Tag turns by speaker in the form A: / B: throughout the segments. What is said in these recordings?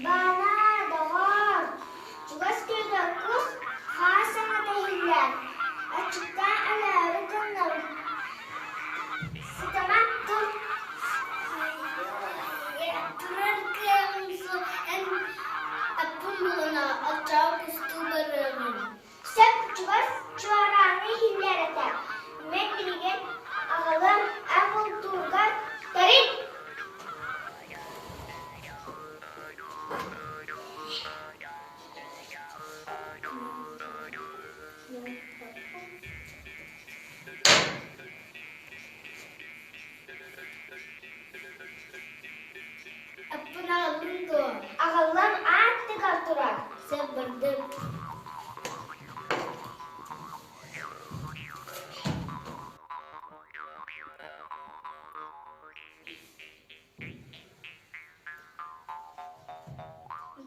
A: Баанаа, доҕоор, чугас күөлгэ кус, хаас саҥата иһиллэр, аччыктаан өлөөрү гынным, сытыма тур
B: Турар кыаҕым суох, эн аппын булуна, оччоҕо кустуу барыаҕым.
A: Сөп чугас чуорааны иһиллэр этэ, мин билигин аҕалым эн бултуургар тэрин.
B: Аппын аҕаллыҥ дуо?
A: Аҕаллым ааттыгар турар.
B: Сөп бардым.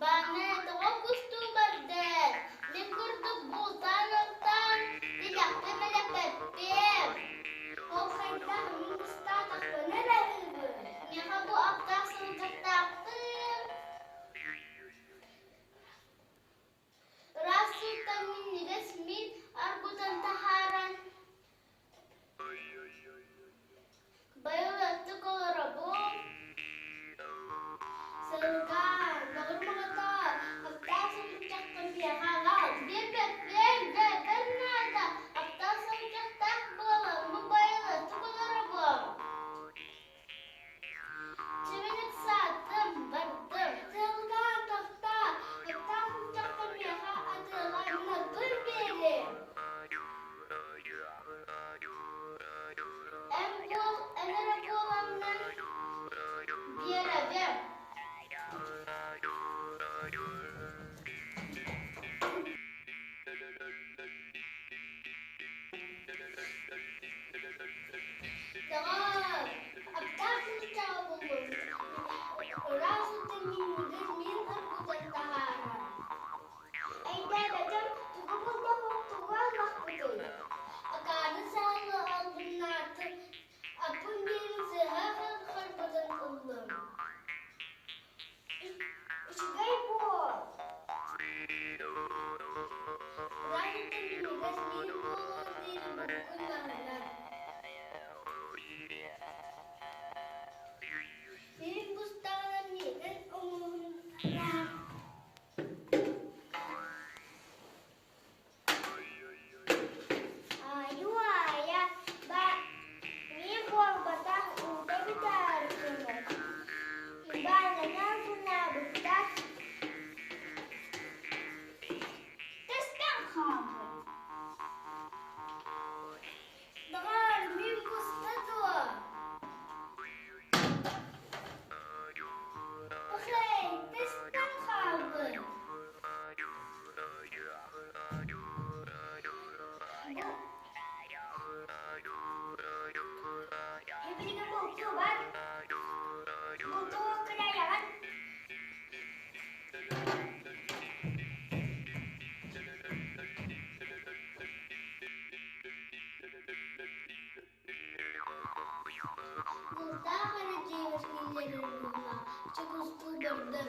B: Бааны тоҕо кустуу бардын? Мин курдук бултаан-алтаан тилэхпин мэлэппэппин. Ол хайдах мин кустаатахпына эрэ ыыбын. Миэхэ бу аптаах сылдьахтаахпын. Ыраас сыыттан минньигэс миин аргутан таһааран Байылыаттык олоробун. Сылган, доҕорум оҕото, аптаах сылдьаххын миэхэ аҕал. Биэрбэппин, бэйэбэр наада, аптаах сылдьахтаах буоламмын байылыаттык олоробун. Чэбин ыксаатым, бардым. Сылган, тохтоо, аптаах сылдьаххын миэхэ атыылаа, мин отбун биэриэм. Эн буол, эн эрэ буолаҥҥын биэрэбин. Доҕоор, аптаах сылдьаҕа буллум. Ыраах сылдьан минньигэс миин оргутан таһаарар.
A: Өйдөөбөтүм, тугу булбаппын, тугу ыллахпытый?
B: Акаары саалы албыннаатын, аппын биэрин сыыһа харбатан ыллым.
A: Үчүгэй буол.
B: Ыраах сылдьан минньигэс миин буолуор диэри буккун маһынан. Миин бустаҕына миигин оҥоһуннаах.
A: Айуу-айа, ба мин буолбатах уута бүтээри гынар. Баананы албыннаабыттар. Тэстэн хаалбыт.
B: Доҕоор, мин буста дуо? Пахай, тэстэн хаалбыт.
A: Эбилигин бултуу бар. Бултуу кыдайаҕын.
B: Бултаах эрэ дьиэбэр киллэрэр буолла, чэ кустуу бардым.